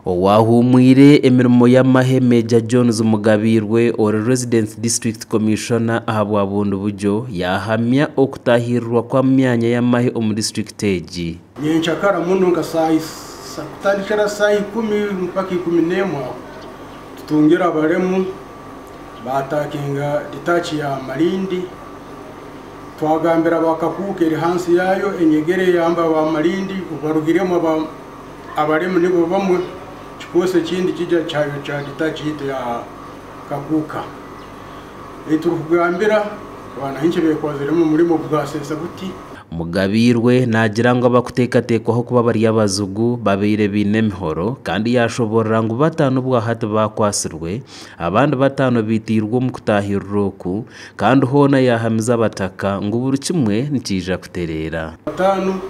Owaahumwire emirimo y'amahe Major Jones Mugabiirwe ori Resident District Commissioner ahabwa Bundibugyo yaahamya okutahirirwa kw'emyanya y'amahe omu disiturikiti egi. Nyenkyakara muno nka kutandikira saaha 10 mpaka 11 aho tutungire abaremu baatakinga ditaaki ya Malindi, twagambira bakakuuka eri hansi yaayo enyegere eyamba ba Malindi barugiremu abaremu nibo bamwe kikoosi ekindi kijya kyayo kya ditaaki yaitu ya Kakuuka. Turikugambira abanahinki bekwaziremu omurimo gwaseesa guti. Mugabiirwe naagira ngu abakuteekateekwaho kuba bari abazigu babaire baine emihoro kandi yaashoboorora ngu bataano obwahati baakwatsirwe, abandi bataano baitiirwe omu kutaahirira oku kandi hoona yaahamiza abataka ngu buri kimwe nikiija kutereera. Bataano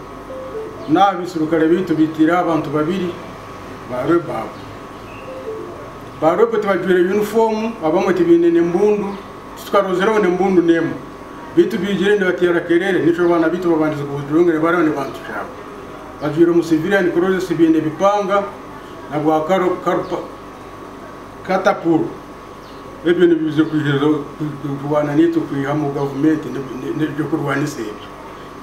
n'abaisirukare baitu baitiire abantu babiri ba Rebo abo. Ba Rebo tibajwaire yunifoomu, abamwe tibaine n'embundu, titukarozireho n'embundu n'emwe. Baitu baijire nibateera kerere, nikyo abaana baitu babandize kubujungira bariho nibantushaba. Bajwaire omu civilian clothes, baine ebipanga na bwa katapulu. Ebyo nibiija kurwana naitwe kwiha mu gavumenti n'ebyokurwanisa ebyo.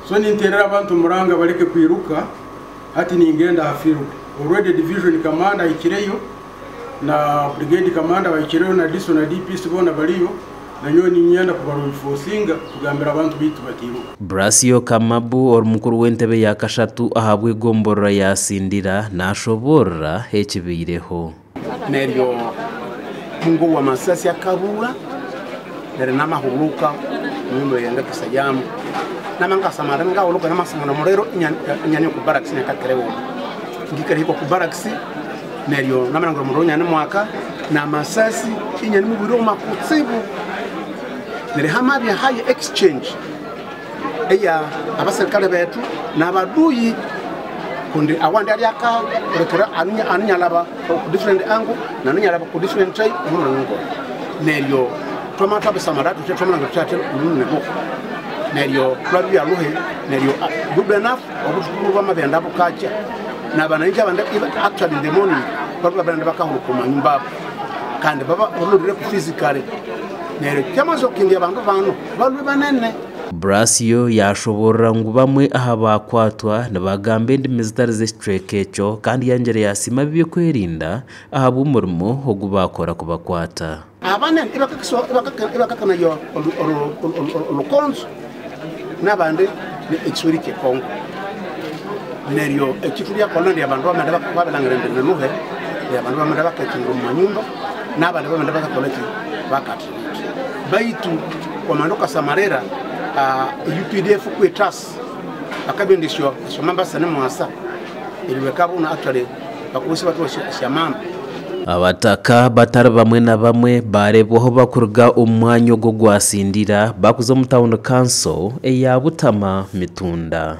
So ninteerera abantu muranga bareke kwiruka, hati ningenda aha field. Already division commander ahikireyo, na brigade commander bahikireyo, na DISO na DPC boona bariyo. Nanyowe ninyenda kubareinforcinga kugambira abantu baitu batiiruka. Brasio Kamabu ori mukuru w'entebe ya kashatu ahabw'egomborora ya Sindira naashoboorora ekibaireho. Neryo mungu wa masasi akabura neryo namahuluka munyumba yange kisayamu namangasamara ngahuluka namasamana muliro inyani ku barracks nyakakerewo ngikere hiko ku barracks neryo namarangura muliro nyani mwaka na masasi inyani mubiro makutsibu neryo hamabya high exchange eya abaserikale betu n'abaduyi kundi awandi ali aka rekera anunyalaba ku different angle na anunyalaba ku different type omurongo neryo twama twabisamara tutye twamanga tutye munene neryo twabya luhe neryo good enough obutukuru bw'amabenda bukacha n'abananchi abandi actually in the morning baba banda bakahuluka mu nyumba kandi baba olulire ku physically neryo kyamaze okindia abantu bano balwe banene. Brasio yashoborora ngu bamwe aha bakwatwa nibagamba endimi zitari z'ekicweka ekyo kandi yangyera yasiima ebyokwerinda ahabw'omurimo ogu bakora kubakwata. Abanene ibakakanayo olukonzo n'abandi ekiswahili ky'Ekongo neryo ekitu lyakola ndi abantu bamende babelangira endimi nuhe abantu bamende bakakingira omu manyumba n'abandi bamende bakakola ki bakatiriti baitu wamanda okasamarira UPDF kwetas akabendesyo somamba sane mwasa eliwekabuna actually bakubusi batu shamamba. Abataka batari bamwe na bamwe barebwaho bakuruga omwanya ogwo gwasindira bakuza omu town council eya Butama Mitunda.